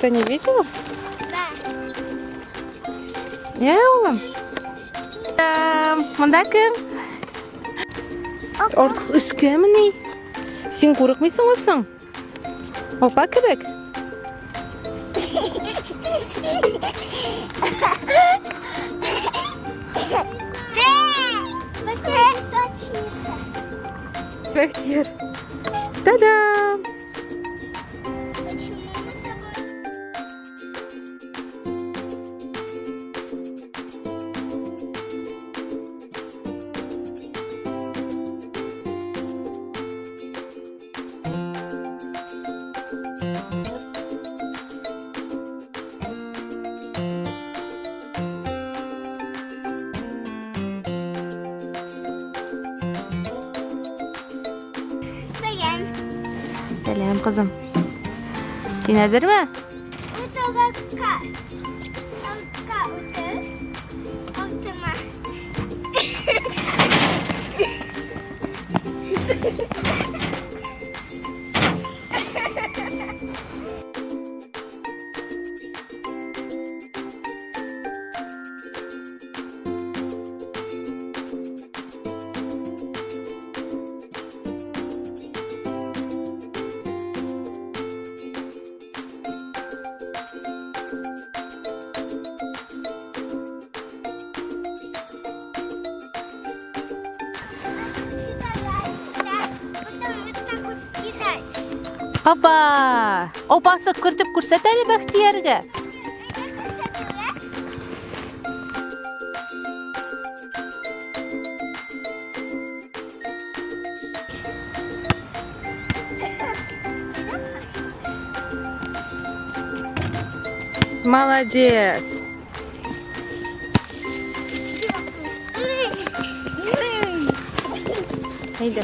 Что, не видела? Да. Йә, улым. Монда кем? Артык өскәмени? Син курыкмыйсыңмы соң? Апа кебек? Бәхтияр. Та-дам! Сәлам. Сәлам, кызым. Син әзерме? Утырыкка. Артка утыр. Артыма. Потом вот так вот кидать. Апа! Апасы кертеп күрсәт әле Бәхтияргә. Молодец! Әйдә.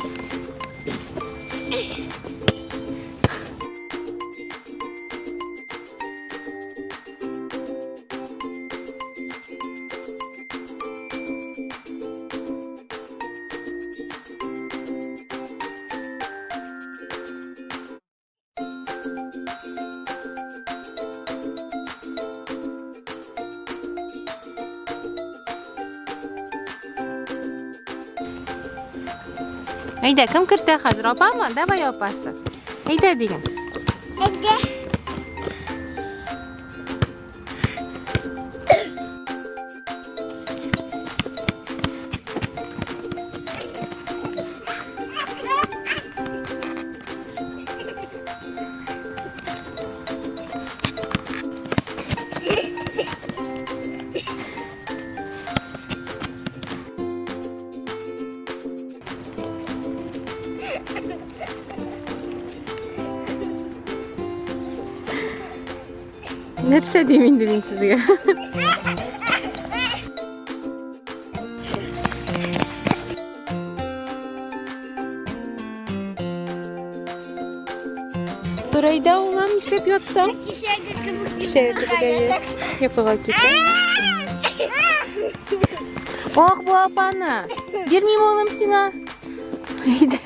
Әйдә, кем кертә хәзер? Апамы? Давай апасы. Әйдә диген. Әйдә. Нәрсә дим инде мин сезгә? Турайда улым, нишләп яттың? Кичәге кебек. Кичәге кебек әйе. Йокыга китә. Ах, бу апаны. Бирмим улым сиңа. Әйдә.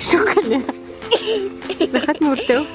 Шөкеле. Рәхәтме үртәү?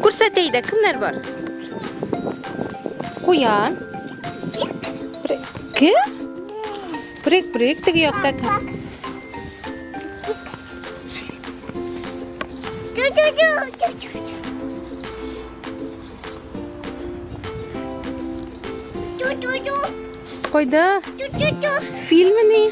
Күрсәт әйдә, кемнәр бар? Куян. Кем? Брик, брик, теге якта кем? Кайда? Фильмени?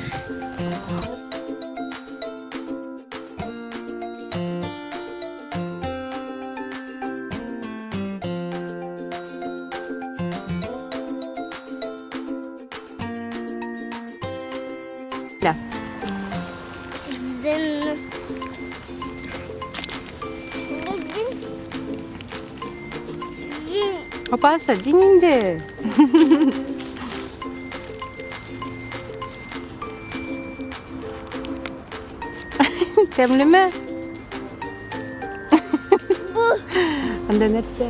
Да. Апасы, дин инде. Тәмлеме? Бу. Анда нәрсә?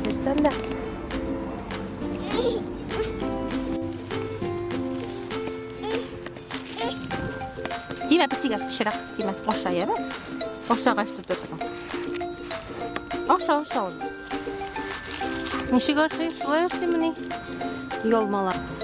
Нәрсә анда? Тимә песигә, пычрак, тимә. Аша, яме? Ашагач тотырсың. Аша, аша аны. Ничек ашый? Шулай ашыймыни? Ялмалап.